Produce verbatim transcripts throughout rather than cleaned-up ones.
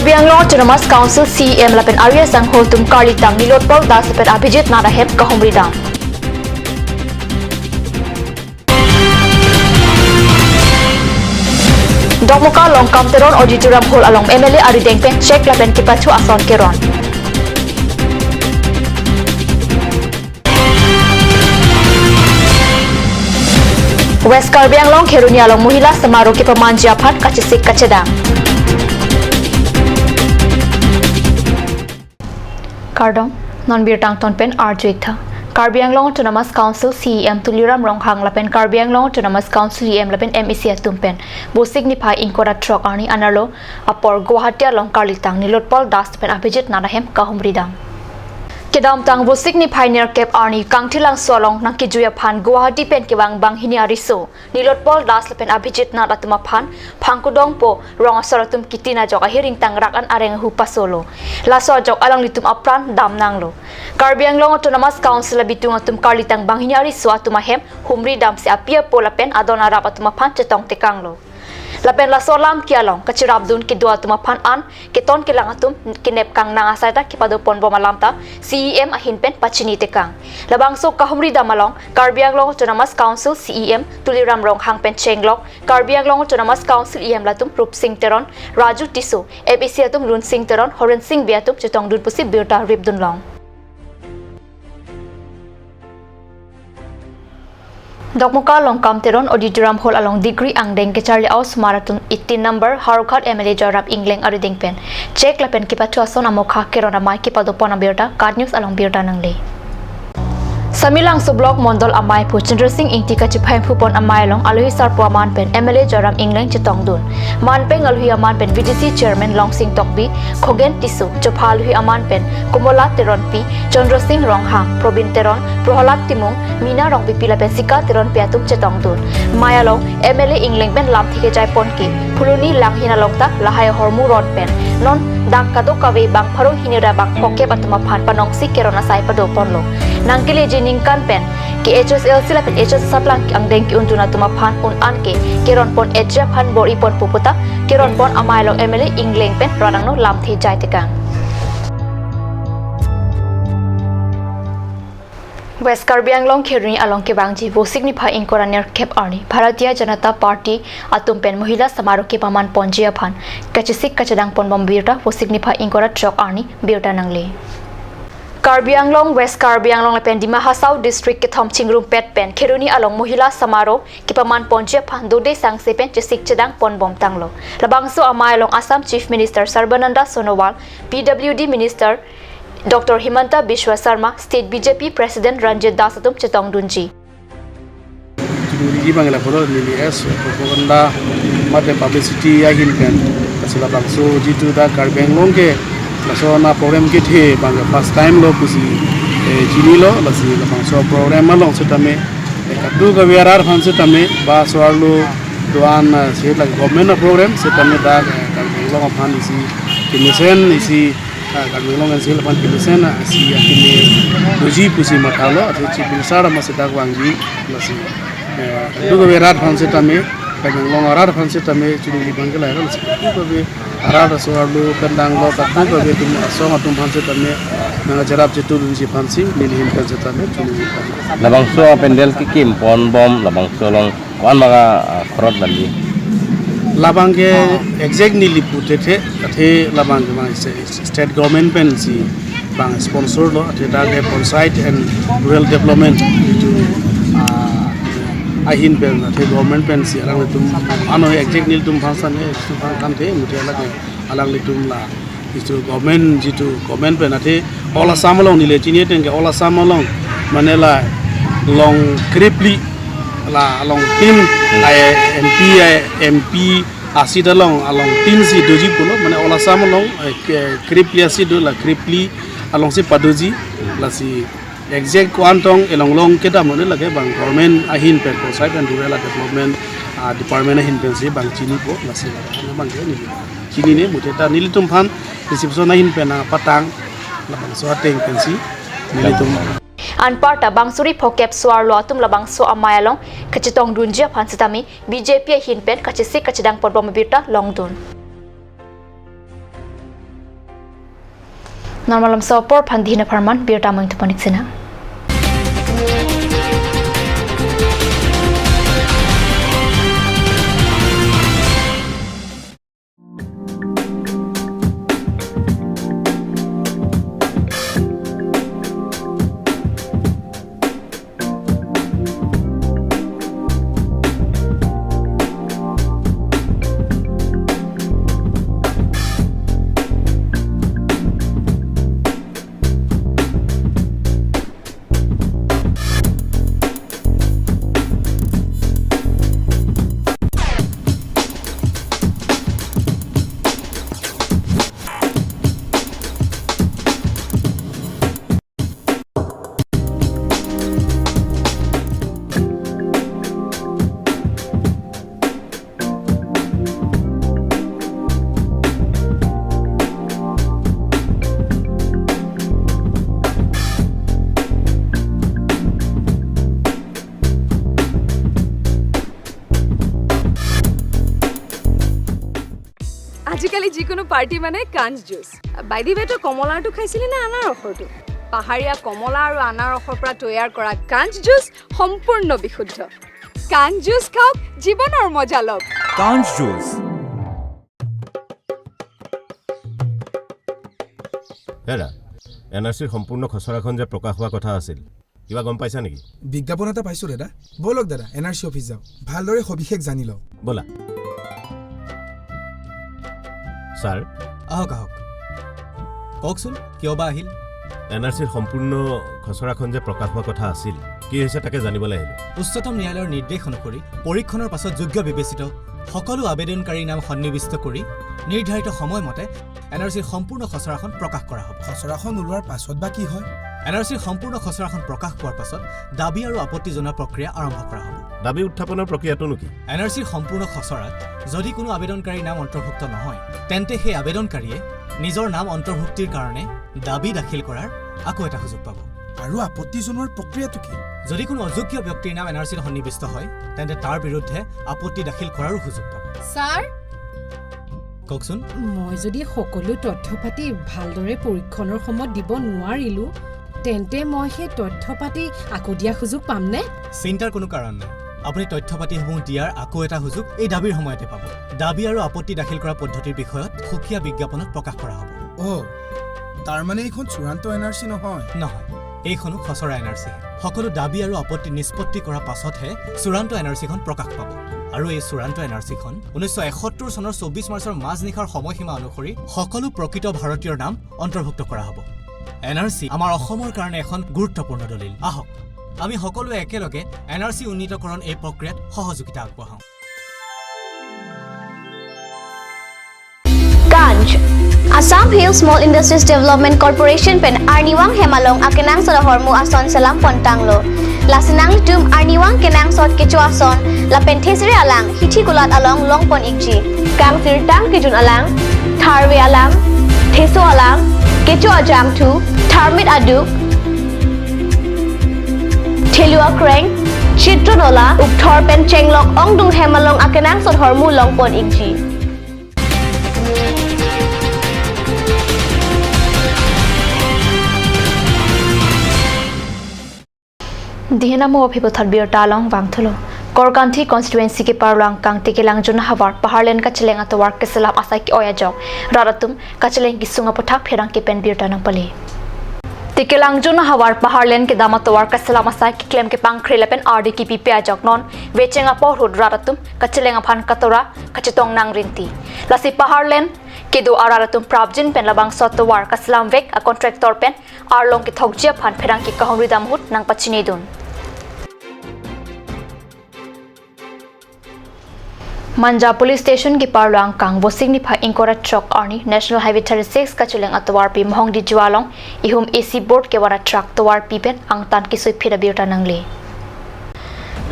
Karbi Anglong Autonomous Council C E M lapen Arya Sangho atum karlitang Nilotpal Das lapen Abhijit Nath ahem kahumri dam. Dokmoka along Kam Teron Auditorium Hall along M L A arideng pen chek lapen kepathu ason keron. West Karbi Anglong Kheroni along Mohila Samaroh kepamanji aphan kachesik kachedang. Kardom, non birta angton pen arju-ik tha. Karbi Anglong Autonomous Council C E M Tuliram Ronghang lapen Karbi Anglong Autonomous Council E M lapen M A C atum pen Vosik niphai ingkoi ra throk arni anerlo apor Guwahati along karlitang Nilotpal Das pen Abhijit Nath ahem kahumri dam. Kedamtang Vosik niphai nerkep arni Kangthilangso along nangkejui aphan Guwahati pen kevang banghini ariso Nilotpal Das lapen Abhijit Nath atum aphan Phangkudongpo rong asor atum kitin ajok ahir ingtang rak an areng ahu pasolo. Laso ajok alanglitum apran damnanglo. Karbi Anglong Autonomous Council abitung atum karlitang banghini ariso atum ahem humri damsi api apo lapen adon arap atum aphan chetong tekanglo. Lapen laso alam ke along kachirapdun kedo atum aphan an keton kelang atum kenep kangnang asai ta kepadopon bom alam ta C E M ahin pen pachini tekang. Labangso kahumri dam along Karbi Anglong Autonomous Council C E M Tuliram Ronghang pen chenglok Karbi Anglong Autonomous Council E M latum Rupsing Teron, Raju Tisso, M A C atum Lunsing Teron, Horensing Bey atum chetongdun pusi birta ripdun long. Dokmoka along Kam Teron Auditorium Hall along degree angdeng kecharli a-osomar atum eighteen number Howraghat M L A Joyram Engleng arideng pen chek lapen kepathu ason amokha keron amei kepadopon abirta KAT News along birta nangle. Samelangso Block Mondol amei aphu Chandra Sing Ingti kachephai phupon amei along alohi sarpo aman pen M L A Joyram Engleng chetongdun. Man pen alohi aman pen V D C Chairman Longsing Tokbi, Khogen Tisso, chopha alohi aman pen Komola Teronpi, Chandra Sing Ronghang, Probin Teron, Prohalad Timung, Mina Rongpipi lapen Sika Teronpi atum chetongdun. Mei along M L A Engleng pen lamthe kejai pon ke Phuloni Langhin along ta lahai ahormu ron pen non dak kadokave bang pharo hini ra bang phokep atum aphan panongsi keron asai padoponlo. Nangkeleji ningkan pen ke H S L C lapen H S saplang angdeng ke-undun atum aphan un-an ke keron pon-etji aphan bor-i ponpo puta keron pon amei along M L A Engleng pen rat angno lamthe jai tekang. West Karbi Anglong Kheroni along kevangji Vosik niphai ingkoi ra nerkep arni Bharatiya Janata Party atum pen Mohila Samaroh kepaman ponji aphan kachesik kachedang pon bom birta Vosik niphai ingkoi ra throk arni birta nangle. Karbi Anglong, West Karbi Anglong lapen Dima Hasao District kethom chingrumpet pen Kheroni along Mohila Samaroh kepaman ponji aphan dode sangse pen chesik chedang pon bom tanglo. Labangso amei along Assam Chief Minister Sarbananda Sonowal, P W D Minister Doctor Himanta Biswa Sarma, State B J P President Ranjit Das atum chetongdunji. Chuniji bang la photo neli as propaganda mate publicity ahin pen. Lasi labangso jitu dak Karbi Anglong ke laso na program kethe bang first time lo pusi, eh, chinilo, lasi labangso program along setame, eh, kadokave arat aphan setame ba so-arlo do-an, eh, se la government a-program setame dak, eh, Karbi Anglong aphan isi kemesen isi ah, Karbi Anglong N C L aphan kemesen, ah, si akimi doji pusi mathalo, athe Chief Minister ama seta vangji, lasi, eh, kadokave arat aphan setame, Karbi Anglong arat aphan setame, chunili bang ke lahai lo, lasi kadokave arat aso-arlo pen danglo, kadokave atum asong atum aphan setame, nangcherap chetudunji aphansi, neli ahin pen setame, chunili aphan. Labangso a-pandal kekim pon bom, labangso along ko-an bang a, ah, khorot damji? Labang ke exact neli puthethe, athe labang ke bang se-, state government pensi bang sponsor lo, athe dak ke Panchayat and Rural Development itu, ah, ahin pen, athe government pensi alanglitum, ano exact nelitum aphan sane, alanglitum aphan kanthe, muthe lake alanglitum la. Jitu government, jitu government pen athe all Assam along neli chini ateng ke all Assam along mane la along krephli la along tin ai M P ai M P asit along along tin si doji pulo mane all Assam along, eh, ke-, krephli asit do la krephli alongsi padoji lasi exact ko-an tong elong long kedam mane lake bang government ahin pen Panchayat and Rural Development, ah, Department ahin pensi bang chinipo lasi bang ke neli. Chinine muthe ta nelitum aphan reception ahin pen nangpatang labangso ateng pensi nelitum. Anparta bang suri phokep so-arlo atum labangso amei along kachetongdunji aphan setame B J P ahin pen kachesik kachedang pon bom abirta longdun. Normal lamso apor aphan Dihina apharman birta mang tuponik sina. আজিকালি যিকোনো পাৰ্টি মানে কাঞ্চ juice. By the ৱে, তই কমলাৰটো খাইছিলি নে আনাৰসৰটো? পাহাৰীয়া কমলা আৰু আনাৰসৰ পৰা তৈয়াৰ কৰা কাঞ্চ জুচ সম্পূৰ্ণ বিশুদ্ধ। কাঞ্চ জুচ খাওক, জীৱনৰ মজা লওক। কাঞ্চ জুচ। দাদা, এন আৰ চিৰ সম্পূৰ্ণ খচৰাখন যে প্ৰকাশ হোৱা কথা আছিল, কিবা গম পাইছা নেকি? বিজ্ঞাপন এটা পাইছো দাদা। বলক দাদা, এন আৰ চি অফিচ যাওঁ, ভালদৰে সবিশেষ জানি লওঁ। ব'লা। ছাৰ। আহক, আহক। কওকচোন, কিয় বা আহিল? এন আৰ চিৰ সম্পূৰ্ণ খচৰাখন যে প্ৰকাশ হোৱা কথা আছিল, কি হৈছে তাকে জানিবলৈ আহিলো। উচ্চতম ন্যায়ালয়ৰ নিৰ্দেশ অনুসৰি পৰীক্ষণৰ পাছত যোগ্য বিবেচিত সকলো আবেদনকাৰীৰ নাম সন্নিৱিষ্ট কৰি নিৰ্ধাৰিত সময়মতে এন আৰ চিৰ সম্পূৰ্ণ খচৰাখন প্ৰকাশ কৰা হ'ব। খচৰাখন ওলোৱাৰ পাছত বা কি হয়? এন আৰ চিৰ সম্পূৰ্ণ খচৰাখন প্ৰকাশ পোৱাৰ পাছত দাবী আৰু আপত্তি জনোৱা প্ৰক্ৰিয়া আৰম্ভ কৰা হ'ব। দাবী উত্থাপনৰ প্ৰক্ৰিয়াটোনো কি? এন আৰ চিৰ সম্পূৰ্ণ খচৰাত যদি কোনো আবেদনকাৰীৰ নাম অন্তৰ্ভুক্ত নহয়, তেন্তে সেই আবেদনকাৰীয়ে নিজৰ নাম অন্তৰ্ভুক্তিৰ কাৰণে দাবী দাখিল কৰাৰ আকৌ এটা সুযোগ পাব। আৰু আপত্তি জনোৱাৰ প্ৰক্ৰিয়াটো কি? যদি কোনো অযোগ্য ব্যক্তিৰ নাম এন আৰ চিত সন্নিৱিষ্ট হয়, তেন্তে তাৰ বিৰুদ্ধে আপত্তি দাখিল কৰাৰো সুযোগ পাব। ছাৰ, কওকচোন। মই যদি সকলো তথ্য পাতি ভালদৰে পৰীক্ষণৰ সময়ত দিব নোৱাৰিলো, তেন্তে মই সেই তথ্য পাতি আকৌ দিয়া সুযোগ পামনে? চিন্তাৰ কোনো কাৰণ নাই। আপুনি তথ্য পাতিসমূহ দিয়াৰ আকৌ এটা সুযোগ এই দাবীৰ সময়তে পাব। দাবী আৰু আপত্তি দাখিল কৰা পদ্ধতিৰ বিষয়ত সুকীয়া বিজ্ঞাপনত প্ৰকাশ কৰা হ'ব। অ', তাৰমানে এইখন চূড়ান্ত এন আৰ চি নহয়? নহয়, এইখনো খচৰা এন আৰ চি। সকলো দাবী আৰু আপত্তি নিষ্পত্তি কৰাৰ পাছতহে চূড়ান্ত এন আৰ চিখন প্ৰকাশ পাব। আৰু এই চূড়ান্ত এন আৰ চিখন ঊনৈছশ এসত্তৰ চনৰ চৌব্বিছ মাৰ্চৰ মাজনিশাৰ সময়সীমা অনুসৰি সকলো প্ৰকৃত ভাৰতীয়ৰ নাম অন্তৰ্ভুক্ত কৰা হ'ব। এন আৰ চি আমাৰ অসমৰ কাৰণে এখন গুৰুত্বপূৰ্ণ দলিল। আহক, আমি সকলোৱে একেলগে এন আৰ চি উন্নীতকৰণ এই প্ৰক্ৰিয়াত সহযোগিতা আগবঢ়াওঁ। Kanj, Assam Hill Small Industries Development Corporation pen arnivang hem along akenangsot ahormu ason selam pontanglo. Lasi nanglitum arnivang kenangsot kecho ason lapen thesere alang hithi kulat along longpon ikji. Kangsirtang kejun alang, tharve alang, theso alang, kecho ajangthu, tharmit aduk, thelu akreng, chitro nola, ukthor pen chenglok ongdung hem along akenangsot ahormu longpon ikji. Dihina mo aphi puthot birta along vangthulo. Korkanthi constituency keparlo angkang Tekelangjun havar Paharlen kacheleng atovar keselam asai ke-oi ajok rat atum kacheleng kesung aputhak pherangke pen birta nangpale. Tekelangjun havar Paharlen kedam atovar keselam asai keklem kepangkre lapen ardi kepipe ajok non vecheng apor ahut rat atum kacheleng aphan katora kachetong nangrinti. Lasi Paharlen kedo arat atum prapjin pen labangso atovar kaselam vek a contractor pen arlong kethokji aphan pherangke kahumri dam ahut nangpachinidun. Manja Police Station keparlo angkang Vosik niphai ingkoi ra throk arni National Highway thirty-six kacheleng atovarpi Mohongdijua along ihum A C board kevan a truck tovarpi pen angtan kesoiphit abirta nangle.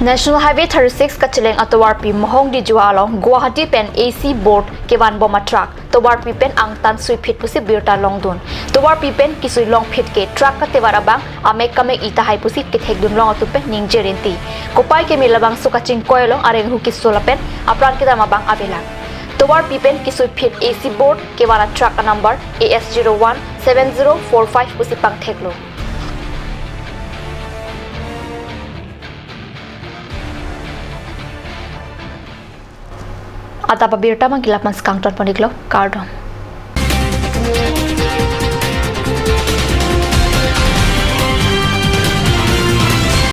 National Highway thirty-six kacheleng atovarpi Mohongdijua along Guwahati pen A C board kevan bom a truck tovarpi pen angtan soiphit pusi birta longdun. Tovarpi pen kesoi longphit ke truck katevar abang amek kamek ita hai pusi kethekdun long atum pen ningje rinti. Kopai keme labangso kachingkoi along areng hu keso lapen apran kedam abang avelang. Tovarpi pen kesoiphit A C board kevan a truck a number A S zero one seven zero four five pusi pangtheklo. Adap abirta abang ke lapu-an si kangton pon-iklo, kardom.